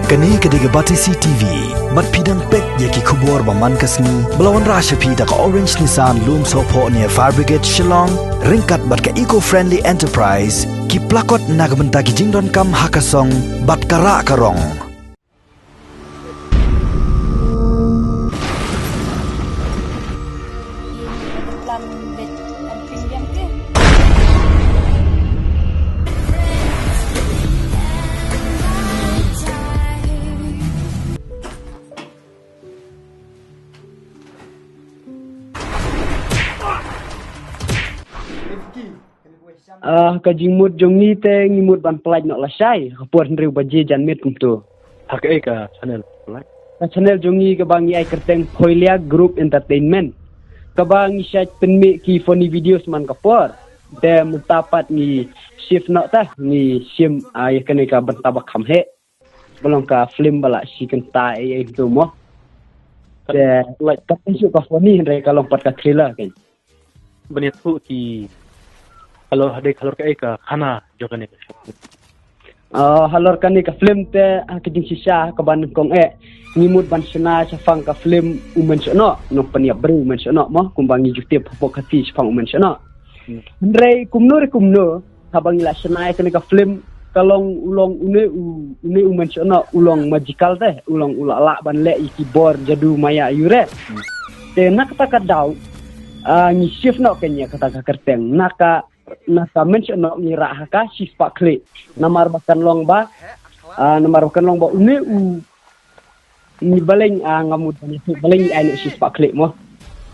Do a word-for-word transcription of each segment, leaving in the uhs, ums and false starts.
Kane ka dei ka Batesi T V. Bad phi dang peit ïa ki khubor ba man ka sngi ba la wanrah sha phi da ka Orange Nissan Lumsohphoh near Fire Brigade Shillong, ryngkat bad ka Eco Friendly Enterprise, ki plakot na ka bynta ki jingdonkam ha ka song bad ka rah ka rong. Ah, ka jingmut jong ngi te ngi mut ban pynlait noh lashai ha por hynriew baje janmiet kumto. Ha kaei ka channel pynlait? Ka channel jong ngi kaba ngi ai kyrteng Phoilia Group Entertainment, kaba ngi shait pynmih ki funny videos man ka por. Te mynta pat ngi shift noh, te ngi shim, ah, ïa kane ka bynta ba kham heh, ba long ka film ba la shi kynta ei ei tu mo. Te, like, ka pynshuk ka funny hynrei ka long pat ka thriller kan. Ban ïathuh ki halor, hadei halor kaei ka khana jong kane ka film? Ah, halor kane ka film te, ah, ka jingshisha kaba nyngkong eh, ngi mut ban shna shaphang ka film U Mynshohnoh, nongpynïap briew U Mynshohnoh mo, kumba ngi ju tip hapoh Khasi shaphang U Mynshohnoh. Hmm. Hynrei kumno re kumno, haba ngi la shna ïa kane ka film, ka long u long une u, une U Mynshohnoh u long magical te, u long u lah lah ban leh ïa ki bor jadu maya aiu re. Hmm. Te na kata ka daw, ah, ngi shift noh kein ïa kata ka kyrteng. Na ka, na ka Mynshohnoh ngi rah ha ka shispah khlieh. Namar ba kan long ba, ah, namar ba kan long ba une u Ngi balei, ah, nga mut ban ïathuh, balei ngi ai noh shispah khlieh mo.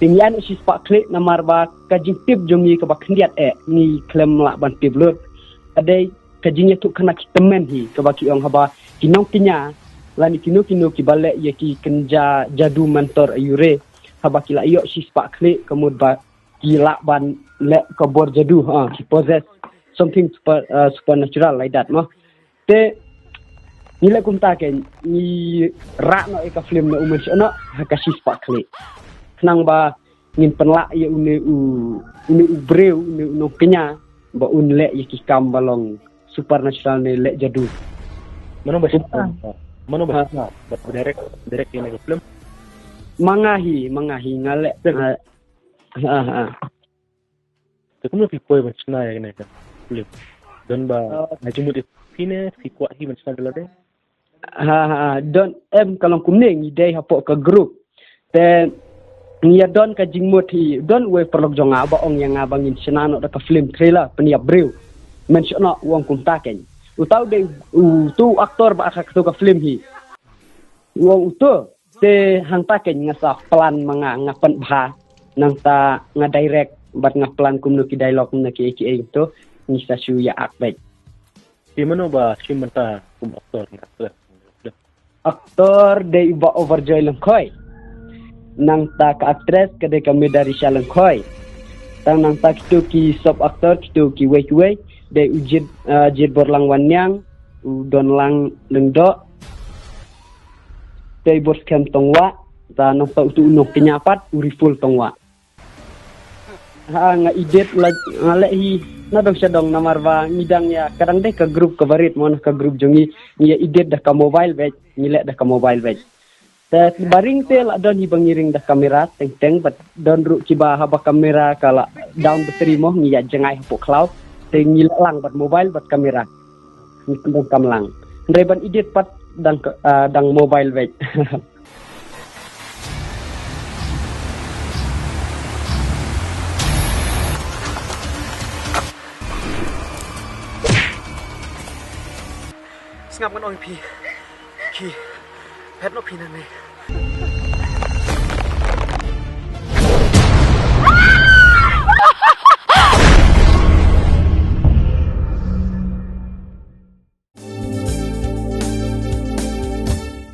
Te ngi ai noh shispah khlieh namar ba ka jingtip jong ngi kaba khyndiat eh ngi khlem lah ban tip lut. Ka dei ka jingïathuh khana ki tymmen hi kaba ki ong haba ki nongkñia lane kino kino kiba leh ïa ki kynja jadu mantor aiu re, haba ki la ïoh shispah khlieh ka mut ba ki lah ban leh ka bor jadu, ha, ki possess something super, ah, supernatural like that mo. Te ngi leh kumta kein, ngi rah noh ïa ka film na U Mynshohnoh ha ka shispah khlieh. Khnang ba ngin pynlah ïa une u, une u briew, une u nongkñia ba un leh ïa ki kam ba long supernatural ne leh jadu. Mano ba, mano ba, ha, ba direct, direct ïa ka film? Ma nga hi, ma nga hi, nga leh, ha, ha, ha. Te kumno phi poi ban shna ïa kane ka film? Don ba, ah, nga jingmut ïa phi ne phi kwah hi ban shna da lade? Ha, ha, don, em, ka long kumne, ngi dei hapoh ka group. Te ngi ïa don ka jingmut hi, don uwei u paralok jong nga ba ong ïa nga ba ngin shna noh da ka film thriller, pynïap briew. Mynshohnoh, u ong kumta kein. Uta u dei uto u actor ba ha kato ka film hi. U ong uto. Te hangta kein nga sa plan ma nga, nga pynbha. Nangta nga direct bad nga plan kumno ki dialogue, kumno ki ei ki ei to, ngi sa shu ïa act beit. Te mano ba shim bynta kum actor ne actress? Actor dei u Bah Overjoy Lyngkhoi. Nangta ka actress ka dei ka Medarisha Lyngkhoi. Tang nangta kito ki sub actor, kito kiwei kiwei, dei u Jit, ah, Jitborlang Wanniang, u Donlang Lyngdoh, te i Borskhem Tongwah, ta nangta uto u nongkñia pat u Riful Tongwah. Ha, nga edit la, nga leh hi nadong shadong namar ba ngi dang ïa, ka dang dei ka group kaba rit mo, na ka group jong ngi, ngi ïa edit da ka mobile beit, ngi leh da ka mobile beit. Te ba ring te la don hi ba ngi ring da camera teng teng, bad don ruh kiba haba camera ka la down battery mo, ngi ïa jngai hapoh khlaw. Te ngi leh lang bad mobile bad camera. Ngi pyndonkam lang. Hynrei ban edit pat dang ka, ah, dang mobile beit. Sngap ngan ong ïa phi. Ki phet noh phi nangne.